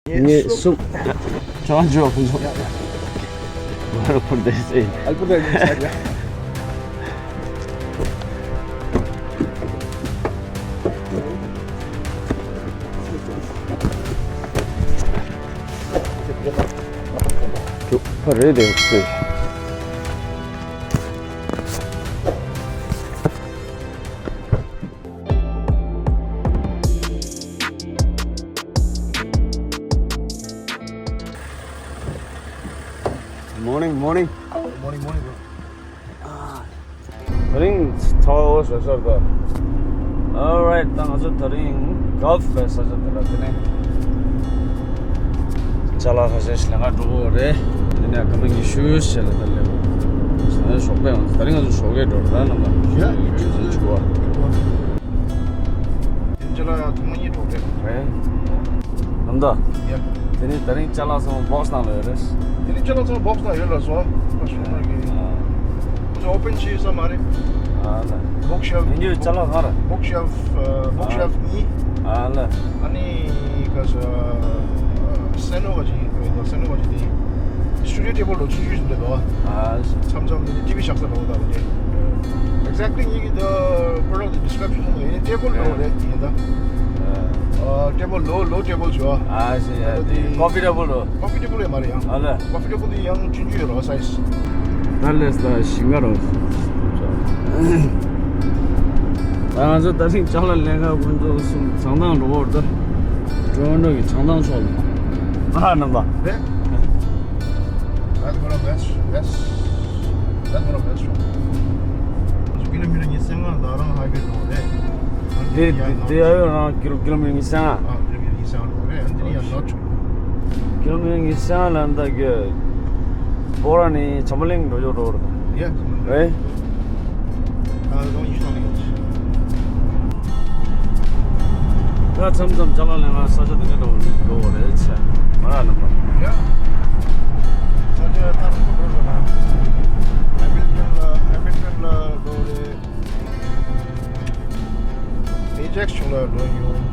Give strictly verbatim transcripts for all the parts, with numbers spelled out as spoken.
ངས་གསུམ། ཁྱོད་རང་འཇོག་ཁོ་ཚོ། What to put this in? I'll put it inside, yeah. ཕ་རེད་དེ་ཚེ། Morning, morning. Morning, morning, bro. ད་རིང་ཚ་བ་ཞོ་ཤར་ག Alright, ད་ང་ཚོ་ད་རིང་Gulf ལ་ས་ཆ་དེ་ལ་དེ་ནས་ཅ་ལག་ཁ་ཤས་ཤིག་ལེན་ག་འགྲོ་གི་རེད། དེ་ནས་ཀ་མ་ཉི་ཤུ་ཞིག་ལ་ད་སླེབས། ཞོགས་པ་ཡོང་། ད་རིང་ང་ཚོ་ཞོགས་ཀས་འགྲོ་རེད་ད་ནམ་ལ། ཡ། ཆུ་ཚོད་བཅུ་པ། དེ་ཅ་ལག་ཡང་ཐེངས་མ་གཉིས་འགྲོ་རེད། རེད། ནམ་ཟླ། ཡ། དེ་ནི་ད་རིང་ཅ་ལག་ཚང་མ་box ནང་ལ་ཡོད་རེད། དེ་ནི་ཅ་ལག་ཚང་མ་box ནང་ཡོད་ལ་སོ། ཁོ་ཚོ་open བྱེད་ས་མ་རེད། ཨ་ལ། Bookshelf། དེ་ཉིད་ཅ་ལག་ག་རེ། Bookshelf། Bookshelf གཉིས། ཨ་ལ། ཨ་ནི་ག་ས་སེ་ནོ་ག་ཅིག་ཡོད་དོ། སེ་ནོ་ག་ཅིག་དེ་study table འདྲ་ཆུང་ཆུང་ཞིག་འདུག་དོ། ཨ། མཚམས་མཚམས་དེ་ནི་ཊི་ཝི་བཞག་ས་འདྲ་བོ་དག་དེ། Exactly ངེད་ཀྱི་ད་product description ལ་ཡིན་table འདྲ་བོ་རེད་ཡིན་ད། ཨ། table low, low table བྱོས། ཨ་ཟེ་ཡ་དེ་coffee table རོ། Coffee table ཡ་མ་རེད་ཡང་། ཨ་ལ། Coffee table དེ་ཡང་ཆུང་ཆུང་ཡོད་རོ་size། ད་ལས་ད་ཞིང་ཁ་རོ། ད་ང་ཚོ་ད་ཐེངས་ཅ་ལག་ལེན་ག་ཁོང་ཚོ་གསུམ་བྱང་ཐང་འགྲོ་བར་ད། Toronto གི་བྱང་ཐང་ཕྱོགས་ལ། ཨ་ནམ་པ། རེད། That's one of best, best, that's one of best shop. ཀི་ལོ་མི་ཊར་ཉི་ཤུ་རྩ་ལྔ་ད་རང་highway འགྲོ་རེད། དེ་དེ་དེ་ཡ་ཡོད་རང་ཀི་ལོ་ཀི་ལོ་མི་ཊར་ཉི་ཤུ་རྩ་ལྔ། ཨ། ཀི་ལོ་མི་ཊར་ཉི་ཤུ་རྩ་ལྔ་འགྲོ་རེད། ཨ་ནི་དེ་ནི་ཡང་ནོར་ཆོག་ཀི་ལོ་མི་ཊར་ཉི་ཤུ་རྩ་ལྔ་ལ་ད་གི་སྦོ་ར་ནི་བྱམས་པ་གླིང་འགྲོ་ཆོག་འགྲོ་རེད། ཡ། རེད། ཨ། རང་ཡིན་ཤག་ཡིན། ད་མཚམས་མཚམས་ཅ་ལག་ལེན་ག་ས་ཆ་དེ་འདྲ་འགྲོ་འགྲོ་བ་རེད་ཆ། མ་ར་ནམ་པ། ཡ། ས་ཆ་ད་རུང་འགྲོ་འགྲོ་ན། Hamilton ལ་Hamilton ལ་འགྲོ་རེད། Ajax ཕྱོགས་ལ་འགྲོ་མྱོང་།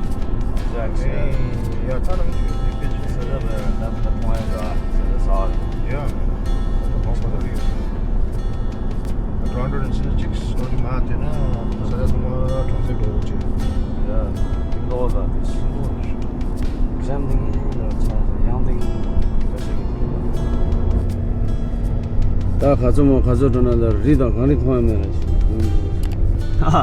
Ajax ཡ། ཡ། ད་རང་ཚོའི་དེ་ཕལ་ཆེར་ས་ཆ་ལ་ད་ད་མཐོང་ཡ་འདྲ་ས་ཆ་ས་ཡ། ད་མཐོང་པ་ད་རེད། Two hundred and sixty-six ནོར་གྱི་མ་དེ་ན་ས་ཆ་ཚང་མ་གྲོང་གསེབ་འགྲོ་གི་ཡོད་ཅེས། ཡ། ཀིང་ཏོག་ལ་ཀིང་ཏོག་ལ་ཞང་ཏིང་ལ་ཆ་ཡང་ཏིང་ལ་ཆ་ཞིག་གི། ད་ག་ཚོད་མོ་ག་ཚོད་འགྲོ་ན་ད་རི་དང་གངས་རི་མཐོང་ཡ་མེད་ལ་ཞིག་ཧ་ཧ།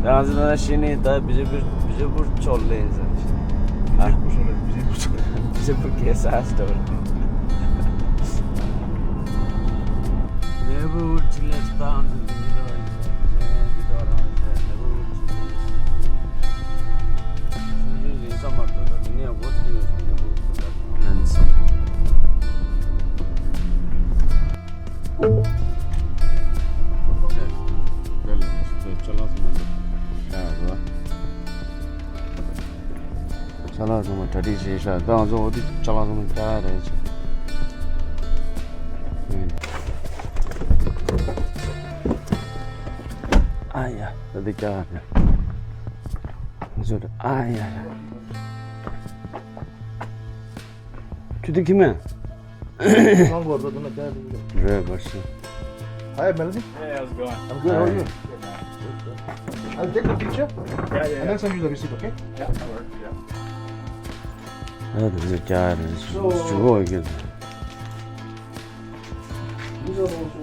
ད་ང་ཚོ་ད་ཤི་ནི་ད་བི་ཇེ་པུར་བི་ཇེ་པུར་ཕྱོགས་ལེན་ཟེར། བི་ཇེ་པུར་ཕྱོགས་ལེན། བི་ཇེ་པུར་ཕྱོགས་ལེན། བི་ཇེ་པུར་གེ་ས་སི་ཊོར། ནེ་བར་ཧུཌ་ཅིག་ལས་ད་ང་ཚོ་འདི་འདི་འདྲ་བ་ཡིན་ཟེར། འདི་འདྲ་བ་རང་ཡིན་ཟེར། ནེ་བར་ཧུཌ་ཅིག་ལས། ཆུང་ཆུང་ཡིན་ས་མ་གཏོགས་ད་དེ་ནས་འགོ་ཚུགས་ཡོད་ཟེར། ནེ་བར་ཧུཌ་ཅིག་ལས་ལེན་ས། ཅ་ལག་ཚང་མ་གྲ་སྒྲིག་བྱས་ཤག་ད་ང་ཚོ་འོ་དེ་ཅ་ལག་ཚང་མ་བཀྱག་རེད་ཅེས། ཨ་ཡ། ད་འདི་བཀྱག་རེད། ང་ཚོ་ཨ་ཡ་ཡ། ཁྱོད་འདི་ཁྱིམ་མེད། རེད་པ་ཤི། Hi, Melody. Hey, how's it going? I'm good. How are you? I'll take a picture. Yeah, yeah, yeah. And then send you the receipt, okay? Yeah, that works, yeah. ཨ་དེ་ཚོ་བཀྱག་རེད། ཇུ་གོ་ཡོད་ཀྱི། These are also,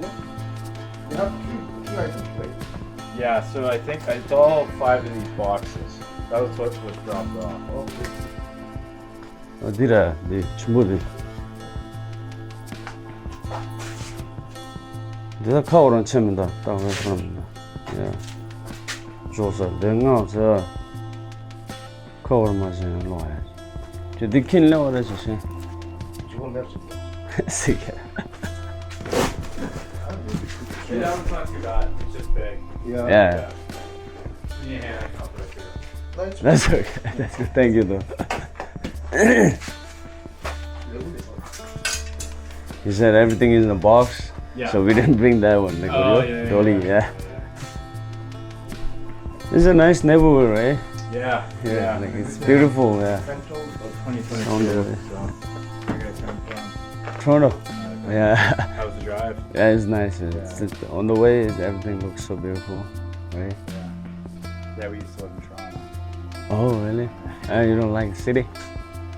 you have three, three items, right? Yeah, so I think it's all five of these boxes. That was what was dropped off. Okay. ཨ་འདི་ར་འདི་ཆེན་པོ་འདི། འདི་ད་ཁ་བོ་རང་ཆེ་མི་འདུག་ད་ཁ་བོ་རང་མི་འདུག་ཡ། ཇོ་ས་འདི་ངག་ཚ། ཁ་བོ་རང་མ་ཆེ་ལོ་ཡ། ཁྱོད་འདི་ཁྱིན་ལེ་བ་རེ་ཆེ་ཤེ། ཇོ་ལེབ་ཆེ། སི་ཁ། Yeah, it's not too bad. It's just big. Yeah. Yeah. That's okay. That's good. Thank you, though. He said everything is in a box, yeah. So we didn't bring that one. Like, oh, yeah, yeah, dolly, yeah. It's a nice neighborhood, right? Yeah, yeah, yeah, like, it's beautiful, yeah. Central of twenty twenty-two, so I gotta turn from Toronto. Toronto. Uh, yeah. How was the drive? Yeah, it's nice. It's, yeah, it's, on the way, everything looks so beautiful, right? Yeah. Yeah, we used to live in Toronto. Oh, really? Uh, you don't like the city?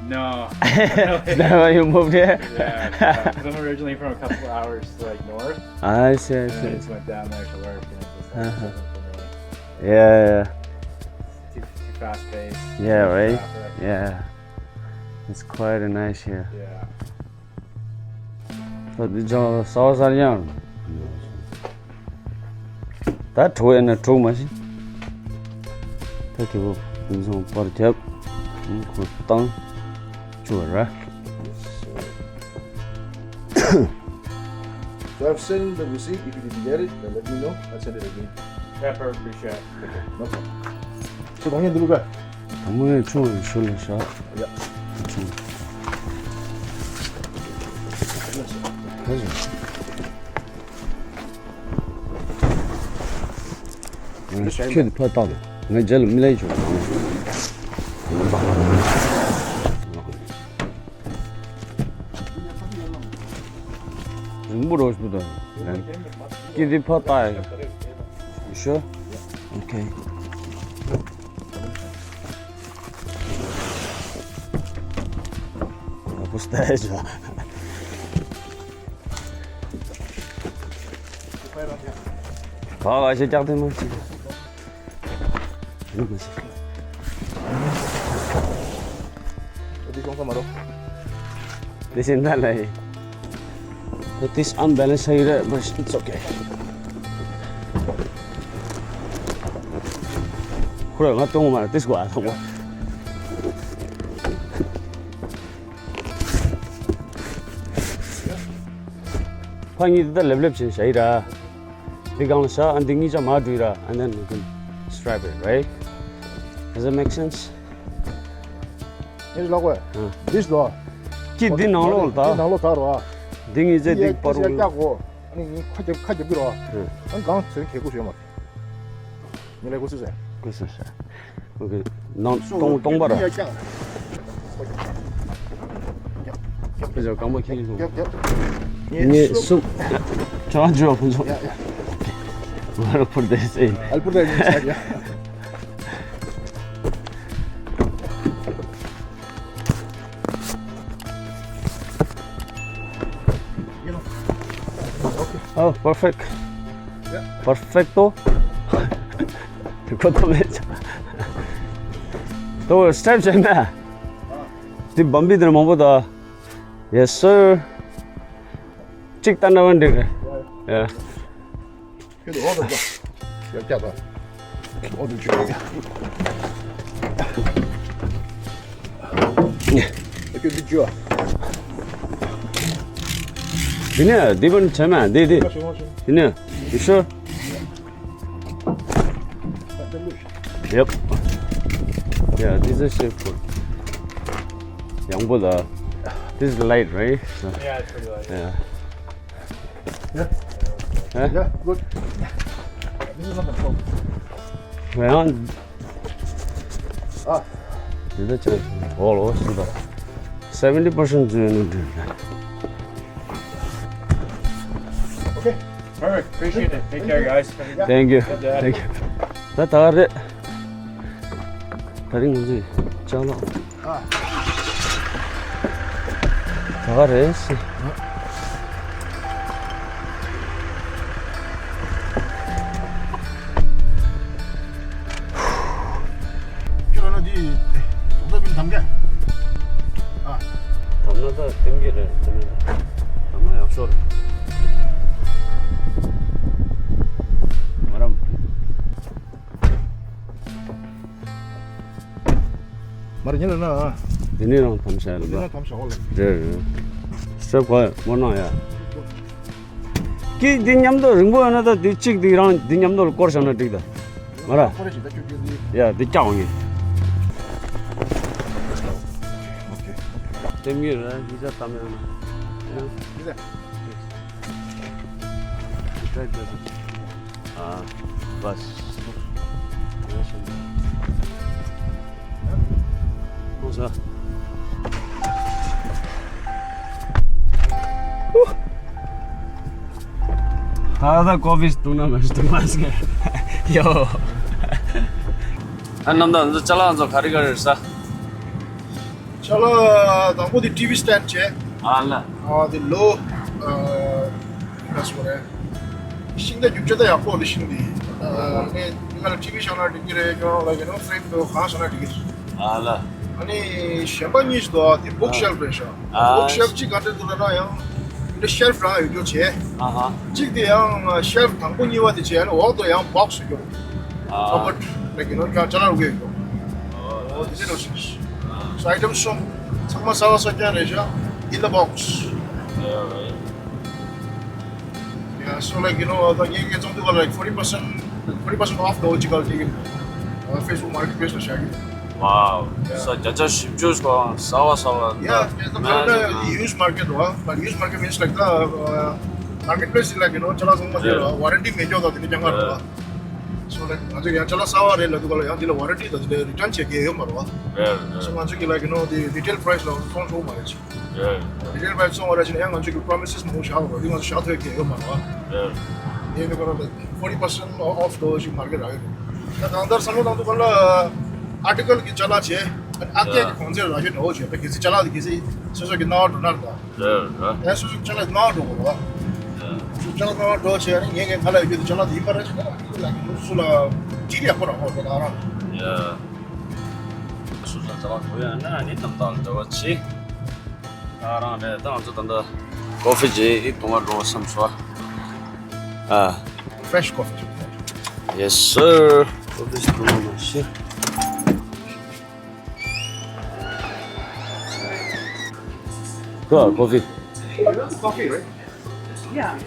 No. Is that why you moved here? Yeah, yeah. 'Cause I'm originally from a couple hours, like, north. I see, I see. And I just went down there to work, and it just, uh-huh, wasn't for me. Yeah, yeah. Too, too fast paced. Yeah, right? Traffic. Yeah. It's quite a nice here. Yeah. ད་འདི་ཅང་ཟ་བ་ཟ་ཡང་། ད་དྲུག་ཡིན་ན་དྲུག་མ་ཤི། ད་དེ་བོ་ཕུན་སུམ་པར་རྒྱབ། ཁོ་བཏང་བཅུག་ར། So I've sent the receipt. If you didn't get it, then let me know. I'll send it again. Yeah, perfect. Appreciate it. Okay, no problem. So, don't you do that? དང་མོ་ཡང་ཆུང་བའི་ཤུལ་ལ་བཞག་ཡ། ཆུང་། ཧེ་རེད། ཁྱོད་ཕར་བཏང་དང་། ང་རྗེས་ལ་མི་ལེན་བྱུང་། རིང་པོ་རོ་ཞུ་དང་། ཀི་དེ་ཕར་བཏང་ཡ། Sure? Okay. Опускается. ཕ་ག་ཞིག་ཀྱག་དེ་མ་ཅིག་འདི་ཤེས་ན་ལ་ཡིན། This unbalanced area, but it's okay. ཁོ་རང་ང་གཏོང་མ་རེད། ཏིས་གོ་ཨ་ཐོང་། ཕ་གཉིས་འདི་ལྟར་ལེབ་ལེབ་བྱས་བཞག་ཡིན་ར། འདི་སྒང་ལ་བཞག་ཨ་འདི་གཉིས་ཆ་མར་འགྲོ་ཡིན་ར། And then you can stripe it, right? Does it make sense? ངས་ལོག་གོ། ཨ། འདི་ལོ། ཀི་འདི་ནང་ལོགས་ལ་ད། འདི་ནང་ལོགས་ད་རོ། འདི་གཉིས་ཆ་འདི་པར་རུ། ཡ་ཀྱག་གོ། ཨ་ནི་ངས་ཁ་རྒྱབ་ཁ་རྒྱབ་ཀྱི་རོ། ཨ། ཨ་གང་ཚོད་གལ་དགོས་ཡོད་མ་རེད། ཉིན་ལས་ཀུ་སུ་ཟེར། ཀུ་སུ་ཟེར། ཨོ་ཁེ། ནང་སྟོང་སྟོང་པ་ར། ཁྱེད་ཚོ་རྐང་པ་ཁྱེར་སོང་། ངས་གསུམ། ཁྱོད་རང་འཇུ་བ་ཕུན་ཚོགས། I'll put this in. I'll put that inside, yeah. Oh, perfect. Perfecto. ཁོ་ཐོ་མེད། ཏོ་སི་ཊེབ་བྱས་ན། དེ་བམ་པི་དེར་མང་པོ་ད། Yes, sir. གཅིག་ལྟ་འདྲ་བ་འགྲིག་རེད། ཡ། ཁྱོད་ཀྱི་ཨོ་ཏོ་ཀྱ། ཡ་ཀྱ་ད། ཨོ་ཏོ་ཅིག་ཡ། ཁྱོད་འདི་ཅི་བ། དེ་ནས་འདི་བན་བྱས་མ་འདི་འདི། དེ་ནས། You sure? Yep. Yeah, this is safe food. ཡང་པོ་ལ། This is light, right? So, yeah, it's pretty light. Yeah. Yeah. Huh? Yeah, good. This is not a problem. Well, ah, འདི་ད་ཅི་འོ་ལོ་སུ་ད། Seventy percent འཛུལ་ནི་འདྲ། Okay. Perfect. Appreciate it. Take care, guys. Thank you. Good day. Thank you. ད་ད་ག་རེད། ད་རིང་ང་ཚོས་ཅ་ལག་ཨ། ད་ག་རེད་ཟེར། ཁྱོད་ལ་འདི་རྡོག་རྡོག་པིན་དམ་ག་ཨ། དམ་ན་ད་ལྟེམ་གི་རེད། དམ་ན་ཡག་ཤོས་རེད། ང་རང་མར་ཉིན་ལ་ན། འདི་ནས་རང་དམ་བྱ་ལ་འདི་ན་དམ་བྱ་འོ་ལ། རེད་རེད། སྲབ་ག་མོ་ན་ཡ། ཀི་འདི་མཉམ་དུ་རིང་པོ་ཡོད་ན་ད་འདི་གཅིག་འདི་རང་འདི་མཉམ་དུ་ལ་སྐོར་བཞག་ན་འགྲིག་ད། ང་ར། སྐོར་རེ་ཞིག་ད་ཁྱོད་ཁྱོད་འདི། ཡ་འདི་བཀྱག་འོང་ངེ། ཨོ་ཁེ། ལྟེམ་གི་ར་ཡི་ཟ་དམ་ཡ་ན། ཡ། ཡི་ཟ། Try this. Ah, bus. ལགས་སོ། ད་ལྟ་ཀོ་ཕི་བཏུང་ན་མ་བཏུང་མ་ཟེར། ཡོ། ཨ་རྣམ་དག་ཚོ་ཅ་ལག་ཚོ་ག་རེ་ག་རེ་རེད་ས། ཅ་ལག་དང་པོ་དེ་ཊི་ཝི་སི་ཊེན་ཌི་བྱས། ཨ་ལ། ཨ་དེ་ལོ། ཨ་ག་སོ་རེད། ཤིང་རྟ་རྒྱུག་ཆ་ད་ཡག་པོ་རེད། ཤིང་དེ། ཨ་ངས་ང་ལ་ཊི་ཝི་བཞག་ན་འགྲིག་གི་རེད། ཀྱང་ལ་ཡིན་ན་ཕེ་རེམ་དེ་གང་བཞག་ན་འགྲིག་གི་རེད། ཨ་ལ། ཨ་ནི་གཞན་པ་གཉིས་ཤིག་འདུག་ཨ་དེ་བུག་ཤེལ་ཕུ་རེད་ཤག་ཨ། བུག་ཤེལ་ཕུ་གཅིག་ག་འདྲ་འདུག་ལབ་ན་ཡང་འདི་ཤེལ་ཕུ་རང་ཡོད་རྒྱུ་བྱས། ཨ་ཧ། གཅིག་དེ་ཡང་ཤེལ་ཕུ་དང་པོ་གཉིས་པ་དེ་བྱས། ཨ་ནི་འོག་ཏུ་ཡང་བོག་སི་ཡོད་རྒྱུ། ཨ། ཀ་བར་ཌི་ལའིཀ་ཡུ་ནོ་ཅ་ལག་རུ་གེ་ཡོད་རྒྱུ། འོ་དེ་འདྲ་རེད་ཤག་སོ་ཨའི་ཊེམ་གསུམ། ཚང་མ་གསར་པ་གསར་རྐྱང་རེད་ཤག in the box. Yeah, right. Yeah, so, like, you know, ད་ངས་ངས་བཙོང་དུས་ཀ་ལ་like forty percent, forty percent off འདྲ་བོ་ཅིག་ག་ལ་དེ་ཕེ་སི་བུག་མར་ཀེ་ཊི་པི་ལེ་སི་ལ་བཞག་གི་འདུག Wow. ཡ། ས་བརྒྱ་ཆ་བཞི་བཅུ་སོང་གསར་པ་གསར་པ། ཡ། ད་ད་ལྟ་ཡུ་སི་མར་ཀེ་ཊི་རེད་བ། but used market means like the marketplace is like, you know, ཅ་ལག་ཚང་མ་དེ་རེད་བ། ཝ་རན་ཊི་མེད་ཀྱོག་དང་དེ་འདྲ་རྐྱང་ངར་རེད་བ། So, like, ང་ཚོས་ཀྱི་ཡང་ཅ་ལག་གསར་པ་རེད་ལབ་དུས་ཀ་ལ་ཡང་འདི་ལ་ཝ་རན་ཊི་དང་འདི་ལ་རི་ཊན་བྱེད་མཁན་ཡོད་མ་རེད་བ། རེད་རེད། So, ང་ཚོས་ཀྱི་like, you know, the retail price ལ་ཚོང་ཆོག་མ་རེད་ཅིག་རེད། རི་ཊེལ་པྲ་ཡི་སི་བཙོང་བ་ར་ཅིག་ན་ཡང་ང་ཚོས་ཀྱི་པྲོ་མི་སེ་སི་མང་པོ་བཞག་པ་རེད། འདི་ང་ཚོ་བཞག་ཐུབ་མཁན་ཡོད་མ་རེད་བ། རེད། དེ་ནི་ཁོ་རང་ལ་forty percent off འདྲ་བོ་ཞིག་མར་ཀེ་ཊི་རག་གི་འདུག་ད་གང་ལྟར་བསམ་བློ་བཏང་དུས་ཀ་ལ་ཨར་ཊི་ཀལ་གྱི་ཅ་ལག་བྱས། ཨ་ནི་ཨ་ཀྱལ་གྱི་གོང་ཚད་རག་ཤོས་འདྲ་བོ་བྱས། ད་གལ་སྲིད་ཅ་ལག་དེ་གལ་སྲིད་སོ་སོ་གི་སྣང་བ་འགྲོ་ན་རེད་ད། རེད་རེད། ཡང་སོ་སོ་ཅ་ལག་སྣང་བ་འགྲོ་དགོས་རེད་བ། ཡ། སོ་སོ་ཅ་ལག་སྣང་བ་འགྲོ་བྱས། ཨ་ནི་ངས་ངས་ང་ལ་ཡོད་རྒྱུ་དེ་ཅ་ལག་དེ་ཡིན་པ་རེད་ཅེས་ན་ལ་སོ་སོ་ལ་ཌིལ་ཡག་པོ་རག་གོ་རེད་ད་རང་། ཡ། སོ་སོ་ལ་ཅ་ལག་དགོས་ཡོད་ན་ཨ་ནི་རྣམ་དག་ལ་འབྲེལ་བ་བྱེད། ད་རང་རེད། ད་ང་ཚོ་ད་ལྟ་ཀོ་ཕི་བརྗེས་འཐུང་བར་འགྲོ་བསམ་སོང་། ཨ། Fresh coffee. Yes, sir. ཀོ་ཕི་འཐུང་བ་མ་ཤེས། Go, coffee. Coffee, right? Yeah.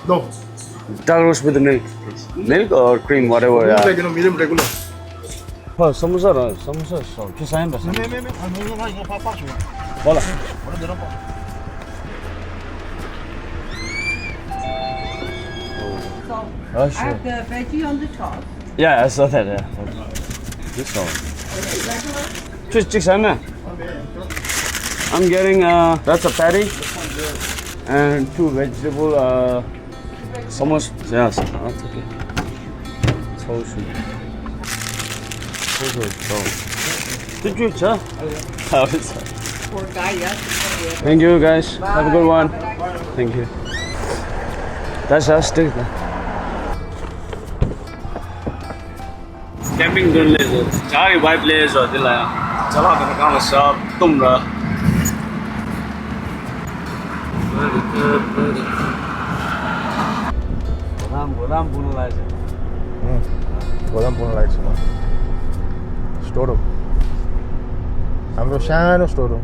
No. Tacos with the milk. Milk or cream, whatever. Milk, yeah. Like, you know, medium regular. ཕ་སམ་བྷོ་ས་ར་སམ་བྷོ་ས་སོ་ཁྱི་ས་ཡིན་པ་སམ་བྷོ་ས། མེ་མེ་མེ་ཨ་མེ་མེ་ང་ཡིན་ན་པག་པག་བྱུང་། བ་ལ། འོ་ན་འདི་རང་པག So, Ah, I sure. have the veggie on the top. Yeah, I saw that, yeah. This one. Just six hundred. I'm getting, uh, that's a patty and two vegetable, uh, samosa. Yes, that's okay. So should. So should. So. Did you, sir? Poor guy, yeah. Thank you, guys. Have a good one. Thank you. That's us, dude. ཀེམ་པིང་འདོན་ལས་སོ། ཇ་ཡི་བའི་པི་ལེ་སོ། དེ་ལ་ཡང་ཅ་ལག་དང་གང་ལ་ཞབས་བཏུམ་ར། गोदाम, गोदाम पुग्नु लागेको छ। अँ, गोदाम पुग्नु लागेको छ। स्टोर हो। हाम्रो सानो स्टोर हो।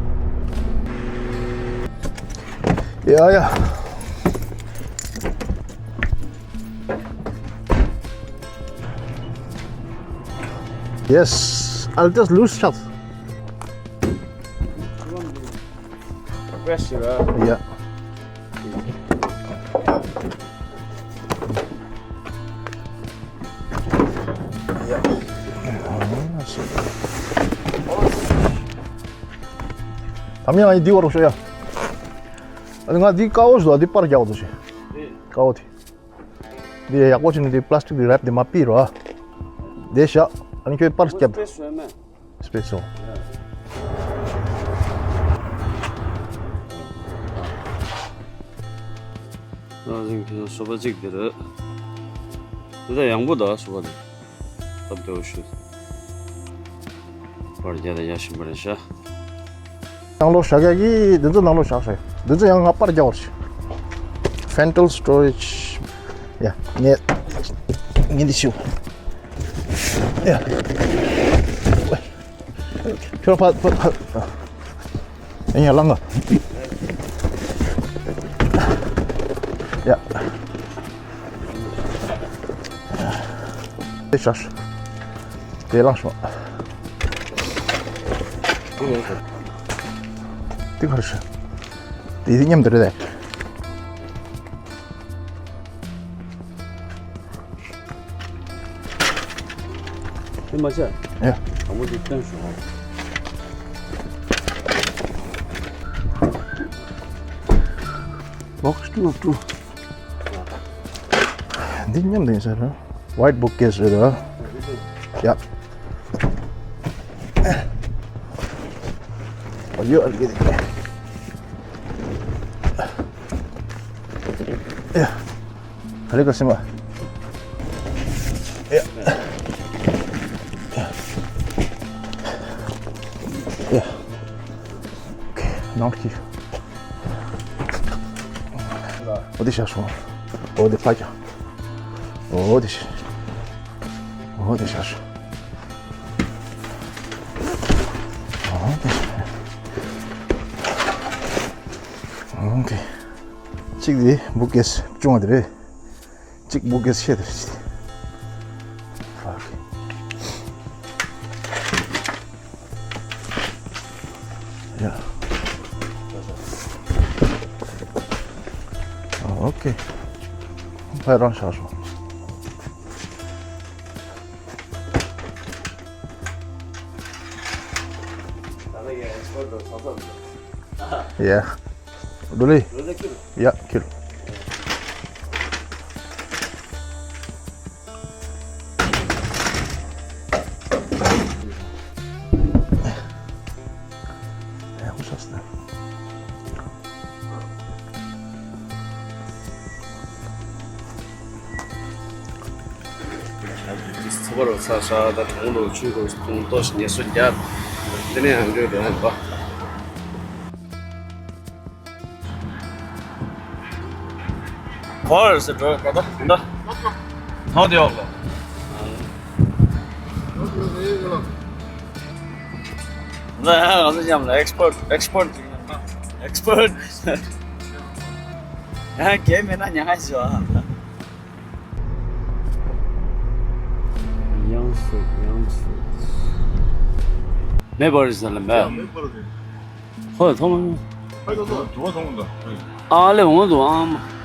ए, अँ, या। Yes, I'll just lose stuff. Fresh, uh, yeah. Yeah. ད་མི་ང་འདི་བར་ཤོ་ཡ། ཨ་ནི་ང་འདི་ཀ་བོ་ཞིག་འདུག་འདི་པར་རྒྱག་འོ་དོ་ཞེ། ཀ་བོ་དེ། འདི་ཡག་པོ་བྱས་ནས་འདི་པ་ལ་སི་ཊིག་འདི་རེབ་འདི་མ་ཕུད་རོགས། འདི་བཞག་ཨ་ནི་ཁྱོད་པར་རྒྱབ། སི་པེ་སི་ཡོད་མེད། སི་པེ་སི་ཡོད། ཨ་ཟིན་ཁྱོད་སོ་པ་གཅིག་འདི་རེད། འདི་ད་ཡང་པོ་ད་སོ་པ་འདི། སྟབས་བདེ་བོ་ཞུ། པར་རྒྱག་ད་ཡ་ཤིན་པ་རེད་ཤག་ནང་ལོགས་བཞག་ཡ་གི་འདི་ཚོ་ནང་ལོགས་བཞག་ཤག་འདི་ཚོ་ཡང་ང་པར་རྒྱག་བར་ཤི། Phantom storage. ཡ། ངས་ངས་འདི་ཤིའུ། ཡ། ཁྱོད་ཕ་ཕ་ཕ། ཡ་ལང་ག་ཡ། དེ་ཤ་ཤ། དེ་ལང་ཤོག་དེ་གར་ཤ། དེ་དེ་མཉམ་དུ་རེད་དེ། མ་བྱས། ཡ། དང་པོ་དེ་སྟོན་ཞོག Box two of two. འདི་མཉམ་དུ་ཡིན་ས་རེད། White bookcase རེད་ར། ཡ། ཨོ་ཡོད། ཨ་རིག་གི་རེད། ཡ། ཨ་རིག་གི་སེམས་པ། ཡ། ཡ། ཨོ་ཁེ། ནང་གི། འོ་དེ་བཞག་སོང་། འོ་དེ་ཕ་གྱ། འོ་དེ་བཞག་འོ་དེ་བཞག་སོང་། འོ་དེ་བཞག་འོ་དེ། གཅིག་དེ་bookcase ཆུང་བ་དེ་རེད། གཅིག་bookcase ཆེ་དེ་རེད། Fuck. Yeah. Oh, okay. ཕར་རང་བཞག་སོང་། Yeah. རྡོ་ལི། ཡ། ཁྱེར། ཡ། ཧུ་ཤ་སྟེ། ཚ་བ་རུ་ཚ་ཤ་དང་གྲང་མོ་ཆུ་རུ་བཏུང་ལྟོགས་ཤིང་ངལ་གསོ་རྒྱབ། དེ་ནས་ཡང་འགྲོ་དེ་ཡང་འགྲོ། ཁོར་སི་འགྲོ་ག་ད་འདི་ཐོག་དེ་འོག་ལ། ང་ཚོ་མཉམ་ལ་ཨེག་སི་པར་ཊི་ཨེག་སི་པར་ཊི་ཨེག་སི་པར་ཊི། ཡང་གལ་མེད་ན་ཉག་ཞོ། ཡང་སུ་ཡང་སུ། མེ་འབར་ཟེར་ལ་མེ། ཧོ་ཐོང་། ཨ་ལེ་འོང་དུ་ཨ་མ།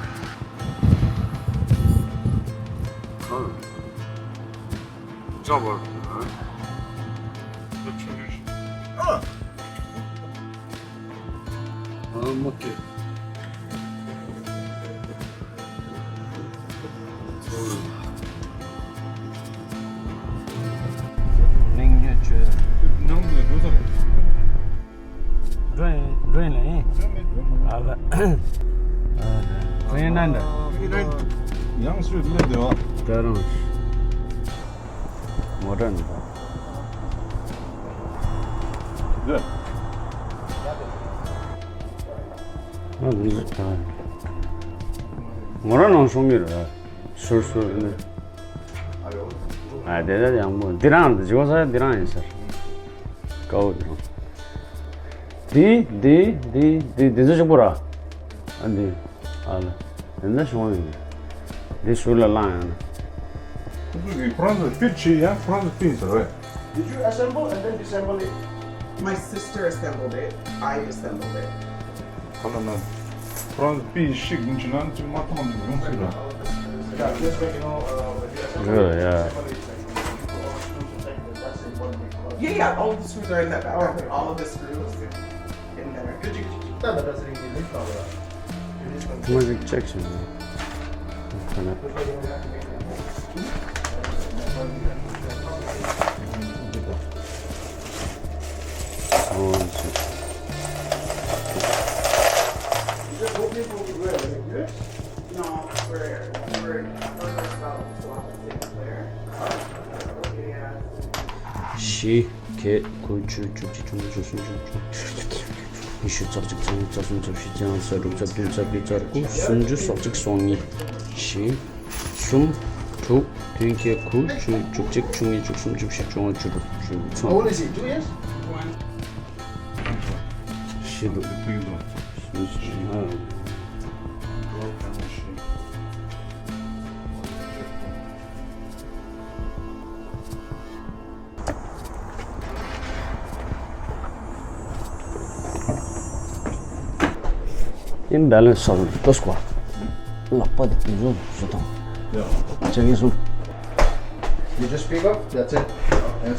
ཨ་མ་ཀེ། གླིང་སྨྱོ་བཅོས། ནང་དུ་འགྲོ་ས་རེད། འགྲོ་ཡིན་འགྲོ་ཡིན་ལ་ཡིན། ཨ་ལ། ཨ་ལ། ཡང་སུས་སླེབས་བསྡད་པ། ད་རང་། མོ་ཊ་འདི་དང་། འདི། ཨ་འདི་ད། ངོ་ར་ནང་སོང་གི་རེད། ཟུར་ཟུར་ནི། ཨ་དེ་ད་ཡང་མོ་འདི་རང་འདི་ཇོ་ས་འདི་རང་ཡིན་ཟེར། ཀའོ་འདི་རང་། འདི་འདི་འདི་འདི་འདི་ཚོ་གཅིག་པོ་ར། ཨ་འདི། ཨ་ལ། དེ་འདྲ་བྱུང་བ་ཡིན། འདི་ཟུར་ལ་བླངས་ཡང་ན། ཁོ་ཚོ་གིས་ཁོ་རང་ཚོ་ཕིཊ་བྱེད་ཡང་ཁོ་རང་ཚོ་ཕིན་ཟེར་བས། Did you assemble and then disassemble it? My sister assembled it. I disassembled it. ཁོ་ལ་ན། ཁོ་རང་ཚོ་ཕིན་ཤིག་ཡིན་ཕྱིན་ན་ཅིག་མ་མཐོང་ནས་ཡོང་སྲིད་ལ། Yeah, just like, you know, uh, when you assemble རེད་ཡ། Yeah, yeah, all the screws are in that back. All of the screws in there. ཁོ་མ་ཅིག་ཅེག་བྱེད་ནས། ཁ་ན། ཨོ་ཅིག Is it open for where? Like this? No, for, for, for the south, so I can take it there. Yeah. བཞི། བརྒྱད། དགུ། བཅུ། བཅུ་གཅིག་བཅུ་གཉིས། བཅུ་གསུམ། བཅུ་བཅུ། ཉི་ཤུ། རྩ་གཅིག་རྩ་གཉིས། རྩ་གསུམ། རྩ་བཞི། རྩ་ལྔ། རྩ་དྲུག་རྩ་བདུན། རྩ་བརྒྱད། རྩ་དགུ། སུམ་ཅུ། སོ་གཅིག་སོ་གཉིས། བཞི། གསུམ། དྲུག་བདུན། བརྒྱད། དགུ། བཅུ། བཅུ་གཅིག་བཅུ་གཉིས། བཅུ་གསུམ། བཅུ་བཞི། བཅུ་ལྔ། བཅུ་དྲུག་བཅུ་དགུ། ཚང་། བཞི་འདུག་བཞི་འདུག་ཡིན་བལ་ལན་སོར་ཏོ་སྐོ། ལག་པ་དེ་དེ་ཚོ་བཟོ་དང་། ཅེ་གིན་སུ། You just pick up, that's it. ཨོ་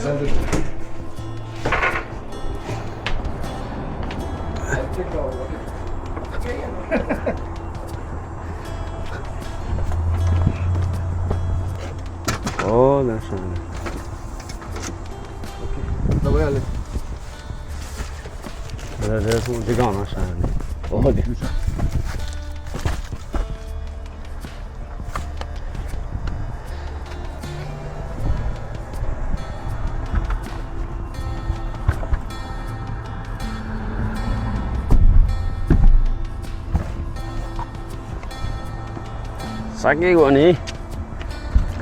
ན་ཤང་། ད་བ་ཡ་ལེ། རེ་རེ་སོང་འདི་གང་ན་ཤང་ནི། ཨོ་དེ། ས་ཀའི་གོ་ནི།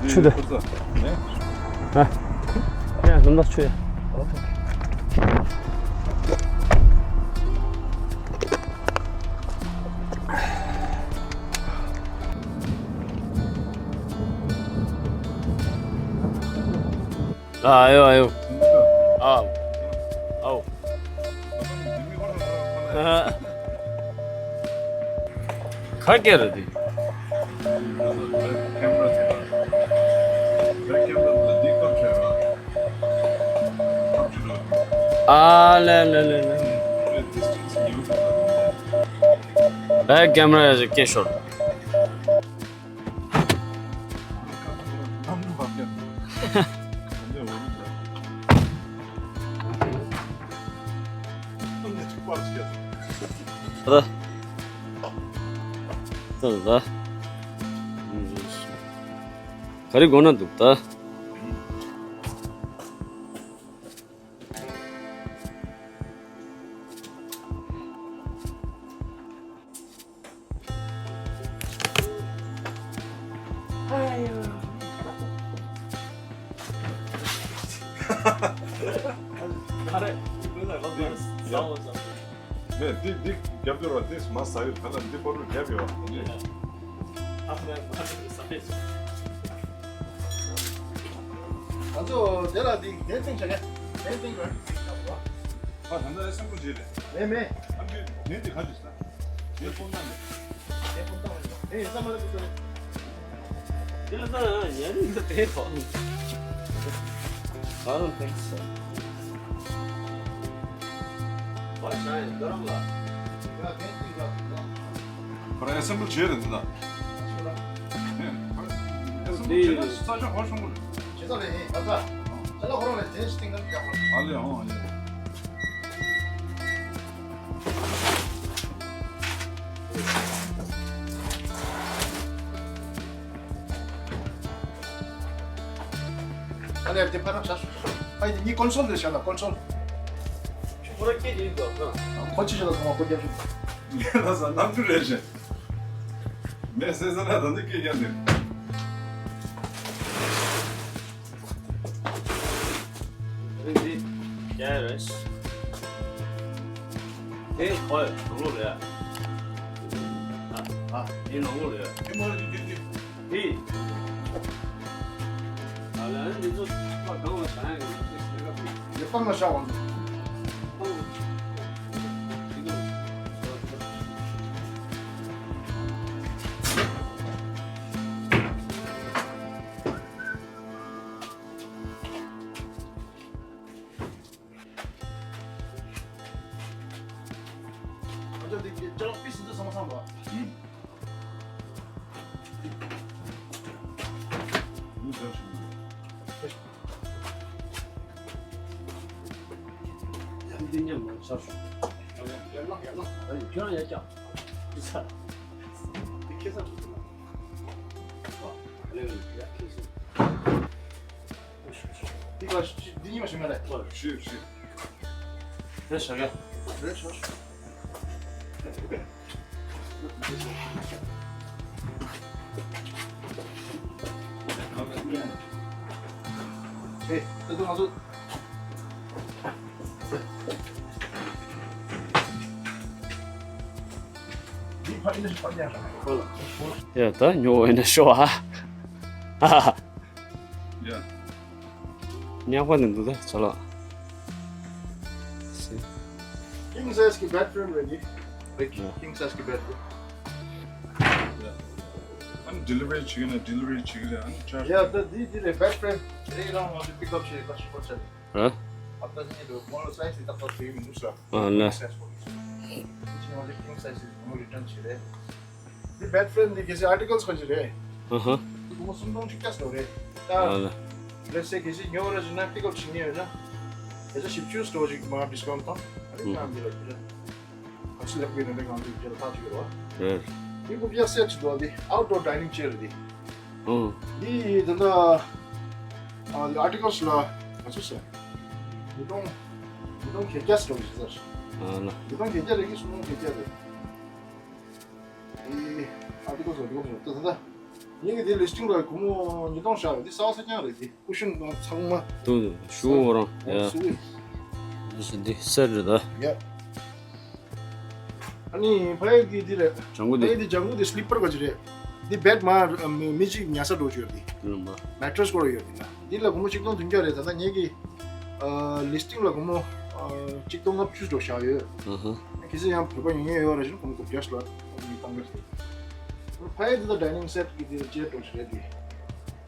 ཆུ་དེ། ཨ། ཡ་ནམ་ད་ཆུ་ཡ། ཨ་ཨ་ཡོ་ཨ་ཡོ། ཨ། ཨའོ། ག་གེ་རེད་དེ། ཨ་ལེ་ལེ་ལེ་ལེ། Back camera is a casual. ད། ད་ད། ག་རེ་དགོས་ན་འདུག་ད། ཨ་རེ། ཡ། མེད་འདི་འདི་རྒྱབ་སྐྱོར་བ་འདི་མ་ཟ་ཡོད་ག་ལ་འདི་པོ་རུ་རྒྱབ་ཡོད་བ། ང་ཚོ་དེ་ལ་འདི་དེ་སྟེང་བྱ་ག་དེ་སྟེང་ར། ཨ་ད་ནི་སེམས་པོ་བརྗེད་རེད། མེད་མེད། ཨ་འདི་ནས་འདི་ག་ཅི་ས། དེ་སྤོང་ཐང་རེད། དེ་སྤོང་ཐང་རེད། དེ་ཡིན་ས་མ་རེད་ཟེར། དེ་ལ་ས་ཡ་རིང་ས་དེ་ཐོག I don't think so. ཁོ་རང་ཨེ་སེམ་བྷལ་བྱས་རེད་འདི་ན། ཨེ་སེམ་བྷལ་བྱས་ན་ས་ཆ་ཧོ་ཤོང་གོ་རེད། བྱས་ཙང་རེད་ཨེ་ཨ་ཙ། ཅ་ལག་ཁོ་རང་ལས་དེ་ཞིག་སྟེང་ན་རྒྱག་པ། ཨ་ལེ་ཧོ་ཨ་ལེ། ཨ་ལེ་དེ་ཕར་བཞག་ཨ་ཡེ་གཉིས་ཀོན་སོལ་དེ་བཞག་ན་ཀོན་སོལ། ཁོ་རང་སྐད་ཅིག་ཡིན་དགོས་ཨ། ཁོ་ཅི་བྱེད་ལ་ཐོང་བ་ཁོ་རྒྱབ་ཤོག་ངས་ལ་ས་གནམ་གྲུ་རེད་ཤག་མེད་སེ་ས་ན་ད་ནི་སྐད་རྒྱག་ནས། རེད་རེད། རྒྱག་རེད། དེ་ཁོའི་ནང་ལོགས་རེད། ཨ་ཨ་དེ་ནང་ལོགས་རེད། དེ་མ་རེད་དེ་དེ་དེ། ཨ་ལ་འདི་ཚོ་པ་གང་ལ་བྱ་ཡ་ཡོད་དེ་སེ་ག་དེ། དེ་སྤང་ལ་བཞག་འོང་། ཨ་ཅག་འདི་ཅ་ལག་པི་སི་འདི་ཚང་མ་ཚང་བ། ཨུམ། ཡང་འདི་མཉམ་མ་ཚར་ཤོག་ཡར་ལངས་ཡར་ལངས། ཨ་ཡོད་ཁྱོད་རང་ཡར་བཀྱག་འདི་ཚར། འདི་ཁེ་ས་འདུག་ན། ཨ་ལེ་ཡ་ཁེ་ས། འདི་ག་འདི་གཉིས་མ་ཞིག་མ་རེད། ཞུ་ཞུ། རེད་ཤག་ཡ། རེད་ཤག་ཨེ་ད་དུང་ང་ཚོ། འདི་ཕ་ཨི་ན་ཕ་ཉག་ཡ་ད་ཉོ་བས་ན་ཤོ་ཨ། ཡ། ཉག་པ་ནི་འདུག་ད་ཅ་ལག King size གི་bedroom རེད་ནི། Big king size གི་bedroom. ཨ་ནི་ཌི་ལི་ཝ་རི་བྱེད་ཀྱི་ན་ཌི་ལི་ཝ་རི་བྱེད་ཀྱི་རེད། ཨ་ནི་ཅར་ཇི། ཡ་ད་འདི་འདི་རེད། བེཌ་ཕྲེམ་རེད། རང་ང་ཚོ་པིག་ཨབ་བྱེད་ཀ་ཤི་པར་ཆ་རེད། ཨ། ཨ་ད་འདི་རེད། ཁོང་ལ་སའི་ཛི་ཏག་ཏག་ཞིག་མི་འདུག་ས། ཨ་ལ། འདི་ང་ཚོ་ཀིང་སའི་ཛི་ཁོང་རི་ཊན་བྱེད་རེད། འདི་བེཌ་ཕྲེམ་འདི་གལ་སྲིད་ཨར་ཊི་ཀལ་ཁ་ཅིག་རེད། ཨ་ཧ། འདི་སྒོར་མོ་སུམ་སྟོང་གཅིག་བརྒྱ་ཙམ་རེད། ད་ཨ་ལ། ལེཊ་སེ་གལ་སྲིད་ཉོ་ར་བྱེད་ན་པིག་ཨབ་བྱེད་མཁན་ཡོད་ན། བརྒྱ་ཆ་བཞི་བཅུ་ཙམ་ཅིག་མར་ཌིསི་ཀའུན་ཊི་བཏང་། ཨ་ནི་ཨུ་ཀྱང་འདི་ལ་འདི་ལ། ག་ཚོད་ལེགས་པའི་རིན་པའི་ངང་ཚུལ་བརྗེ་ལ་ཐག་ཆོད་ཡོད་རེད། རེད། འདི་ཀུ་པི་ཡ་སེ་ཊི་ཅིག་འདུག་འདི་ཨའུ་ཊི་ཌོར་ཌའི་ནིང་ཅེར་རེད་འདི། ཨོ། འདི་ད་ལྟ་ཨ་འདི་ཨར་ཊི་ཀལ་ལ་ག་ཚོད་ཟེར། ཉིས་སྟོང་། ཉིས་སྟོང་བརྒྱད་བརྒྱ་ཙམ་ཞིག་ཟེར། ཨ་ལ། ཉིས་སྟོང་བརྒྱད་བརྒྱ་རེད་ཀྱི་སུམ་སྟོང་བརྒྱད་བརྒྱ་རེད། འདི་ཨར་ཊི་ཀལ་ལ་ཨར་ཊི་ཀལ་ལ་ད་ད་ད། ངེད་ཀྱི་དེ་ལི་སི་ཊིང་ལ་སྒོར་མོ་ཉིས་སྟོང་བཞག་ཡོད། དེ་གསར་པ་གསར་རྐྱང་རེད། དེ་ཀུ་ཤན་དང་ཚང་མ། དུ་ཤུ་བོ་རང་ཡ། སུ་བི། འདི་སེ་ཊི་རེད་ད། ཡ། ཨ་ནི་ཕ་ཡི་གི་དེ་རེད། ལྗང་གུ་དེ། ཕ་ཡི་དེ་ལྗང་གུ་དེ་སི་ལི་པར་ག་ཅི་རེད། དེ་བེཌ་མ་མི་གཅིག་ཉལ་ས་འགྲོ་རྒྱུ་ཡོད་དེ། ལུང་པ། མེ་ཊི་རེ་སི་སྐོར་ཡོད་དེ་ན། དེ་ལ་སྒོར་མོ་ཆིག་སྟོང་བདུན་བརྒྱ་རེད། ད་ལྟ་ངེད་ཀྱི་ཨ་ལི་སི་ཊིང་ལ་སྒོར་མོ་ཨ་ཆིག་སྟོང་ལྔ་བཅུ་འགྲོ་བཞག་ཡོད། ཨ་ཧ། གལ་སྲིད་ཡང་བོད་པ་ཡོང་ཡས་ཡོད་རེད་ཟེར་ན་སྒོར་མོ་དགུ་བརྒྱ་ལ་ཨ་ནི་བཏང་གི་རེད། ཕ་ཡི་དེ་ད་ཌའི་ནིང་སེ་ཊི་གི་དེ་ཅེར་འགྲོ་ཞིག་རེད་དེ།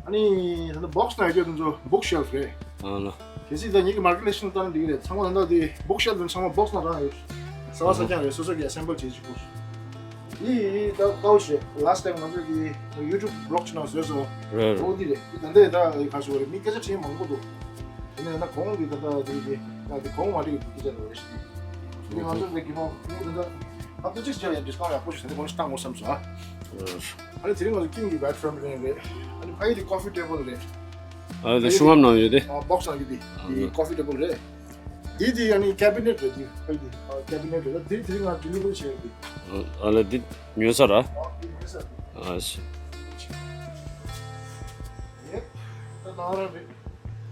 ཨ་ནི་ད་ལྟ་བོག་སི་ནང་ཡོད་དེ་ཚོ་བུག་ཤེལ་ཕ་རེད། ཨ་ལ། གལ་སྲིད་ད་ངེད་ཀྱི་མར་ཀེཊ་ལེ་ཤིང་བཏང་ན་འགྲིག་གི་རེད། ཚང་མ་ད་ལྟ་དེ་བུག་ཤེལ་དེ་ཚང་མ་བོག་སི་ནང་རང་ཡོད། གསར་པ་གསར་རྐྱང་རེད། སོ་སོ་གིས་ཨེ་སེམ་བལ་བྱེད་ཅིག་དགོས། ཡི་ཡི་ད་ཀའུ་ཆི་རེད། ལ་སི་ཊི་ཊའིམ་ང་ཚོ་གི་ཡུ་ཊུབ་བི་ལོག་ཅིག་ནང་བཟོས་སོང་། རེད། འོ་འདི་རེད། འདི་ད་ལྟ་ད་ག་ཞུ་བ་རེད། མི་སྐད་ཆ་དྲིས་མང་པོ་འདུག་དེ་ནས་ད་གོང་གི་ད་ལྟ་དེ་གི་ད་དེ་གོང་མ་འགྲིག་གི་སྐད་ཆ་རེད་ཤི། འདི་ང་ཚོ་འདི་གི་མ་འདི་ད་ལྟ་ཨ་ཏོ་ཅིག་ཅར་ཡང་ཌིསི་ཀའུན་ཊི་ཡག་པོ་ཞིག་ད་ལྟ་གོང་ཞིག་བཏང་དགོས་བསམ་སོང་ཨ། ཨ་ནི་དེ་རིང་ང་ཚོ་ཀིང་གི་བེཌ་ཕྲེམ་རེད། ཨ་ནི་ཕ་ཡི་དེ་ཀོ་ཕི་ཊེ་བལ་རེད། ཨ་དེ་ཤོང་ལམ་ནང་ཡོད་དེ། ཨ་བོག་སི་ནང་ཡོད་དེ། ཨ་དེ་ནི་ཀོ་ཕི་ཊེ་བལ་རེད། དེ་དེ་ཡང་ནི་ཀེ་བི་ནེཊ་རེད་དེ། ཕ་ཡི་དེ་ཨ་ཀེ་བི་ནེཊ་རེད། དེ་དེ་རིང་ང་ཌི་ལི་ཝ་རི་བྱས་ཡོད་དེ། ཨ་ལ་དེ་ཉོ་ས་ར། ཨ་དེ་ཉོ་ས་རེད། ཨ་ཤི། ཡེབ། ད་ནང་རང་རེད།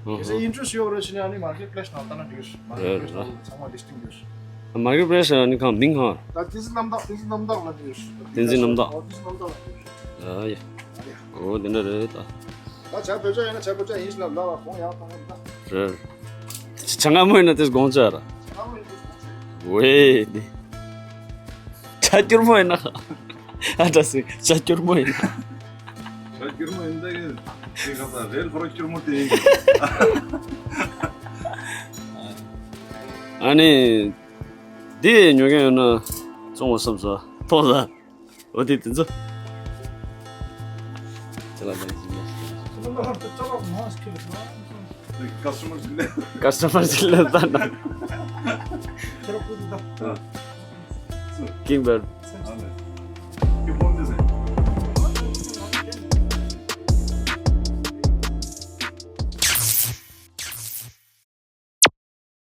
ཨ་ཧ། གལ་སྲིད་ཨིན་ཊི་རེ་སི་ཊི་ཡོད་རེད་ཟེར་ན་ཨ་ནི་མར་ཀེཊ་པི་ལེ་སི་ནང་ལྟ་ན་འགྲིག་རེད། མར་ཀེཊ་པི་ལེ་སི་ནང་ཚང་མ་ལི་སི་ཊིང་ཡོད་རེད། མར་ཀེཊ་པི་ལེ་སི་ཨ་ནི་གང་མིང་གང་། ད་བསྟན་འཛིན་རྣམ་དག་བསྟན་འཛིན་རྣམ་དག་ལ་འགྲིག་རེད། བསྟན་འཛིན་རྣམ་དག་ཨོ་བསྟན་འཛིན་རྣམ་དག་ལ་འགྲིག་རེད། ཨ་ཡ། ཨོ་དེ་འདྲ་རེད་ད། ད་བྱ་བོད་ཇ་ཡིན་ན་བྱ་བོད་ཇ་ཡིན་ཞིག་ལབ་ལབ་ལ་གོང་ཡག་གཏོང་གི་ད། རེད། ཆ་ང་མོ་ཡིན་ན་དེས་དགོངས་ཆ་ར། ཆ་ང་མོ་ཡིན་ན་དེས་དགོངས་ཆ། ཝེ་དེ། ཆ་སྐྱུར་མོ་ཡིན་ན། ཨ་ད་སི་ཆ་སྐྱུར་མོ་ཡིན་ན། ཆ་སྐྱུར་མོ་ཡིན་ད་གི་དེ་ག་ས་རེད་ཁོ་ར་སྐྱུར་མོ་དེ་ཡིན་གི། ཨ་ནི་དེ་ཉོ་མཁན་ཡོད་ན་བཙོང་བ་བསམ་སོང་། ཐོག་ས། འོ་དེ་དེ་ཚོ། ཅ་ལག་འདི་ནས་ཅི་མེད། ཀ་སི་ཊ་མར་ཟིན་ལས། ཀ་སི་ཊ་མར་ཟིན་ལས་ད་ན། ཁྱེད་རང་ཀུན་ད། ཀིང་བེཌ།